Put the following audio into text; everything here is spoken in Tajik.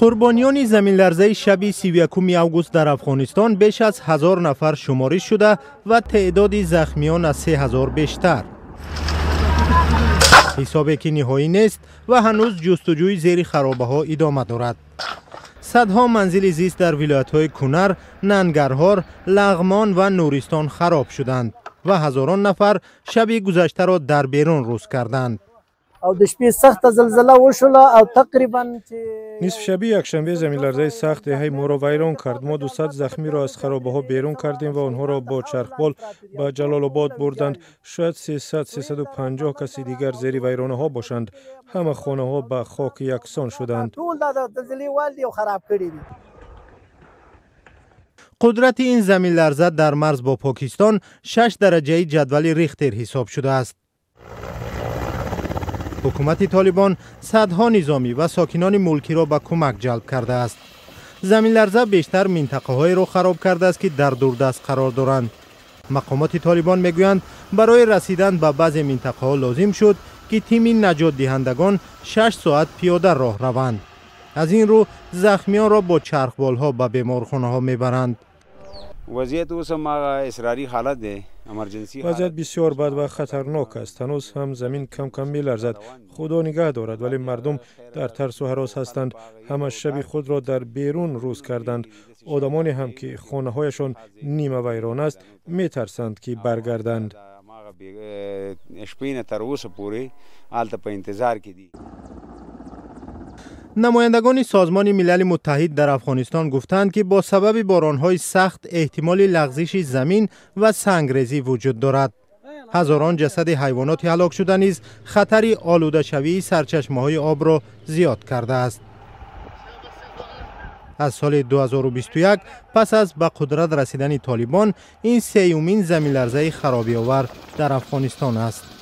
Қурбониёни заминларзаи шаби 31 август дар Афғонистон беш аз 1000 нафар шумориш шуда ва теъдоди захмиён аз 3000 бештар. Ҳисобе ки ниҳоӣ нест ва ҳанӯз ҷустуҷӯи зери харобаҳо идома дорад. Садҳо манзили зист дар вилоятҳои Кунар, Нангарҳор, Лағмон ва Нуристон хароб шуданд ва ҳазорон нафар шаби гузаштаро дар берун рӯз карданд. Нисфшаби якшанбе заминларзаи сахт деҳаи моро вайрон кард. Мо 200 захмиро аз харобаҳо берун кардем ва онҳоро бо чархбол ба Ҷалолобод бурданд. Шояд 300-350 каси дигар зери вайронаҳо бошанд. Ҳама хонаҳо ба хок яксон шуданд. Қудрати ин заминларза дар марз бо Покистон 6 дараҷаи ҷадвали Рихтер ҳисоб шудааст. Ҳукумати Толибон садҳо низомӣ ва сокинони мулкиро ба кӯмак ҷалб кардааст. Заминларза бештар минтақаҳоеро хароб кардааст, ки дар дурдаст қарор доранд. Мақомоти Толибон мегӯянд, барои расидан ба баъзе минтақаҳо лозим шуд, ки тими наҷотдиҳандагон 6 соат пиёда роҳ раванд. Аз ин рӯ захмиёнро бо чархболҳо ба беморхонаҳо мебаранд. Вазъият бисёр бад ва хатарнок аст. Ҳанӯз ҳам замин кам-кам меларзад. Худо нигаҳ дорад, вале мардум дар тарсу ҳарос ҳастанд. Ҳама шаби худро дар берун рӯз карданд. Одамоне ҳам ки хонаҳояшон нимавайрон аст, метарсанд ки баргарданд. Намояндагони Созмони Милали Муттаҳид дар Афғонистон гуфтанд, ки бо сабаби боронҳои сахт эҳтимоли лағзиши замин ва сангрезӣ вуҷуд дорад. Ҳазорон ҷасади ҳайвоноти ҳалокшуда низ хатари олудашавии сарчашмаҳои обро зиёд кардааст. Аз соли 2021 пас аз ба қудрат расидани Толибон ин сеюмин заминларзаи харобиовар дар Афғонистон аст.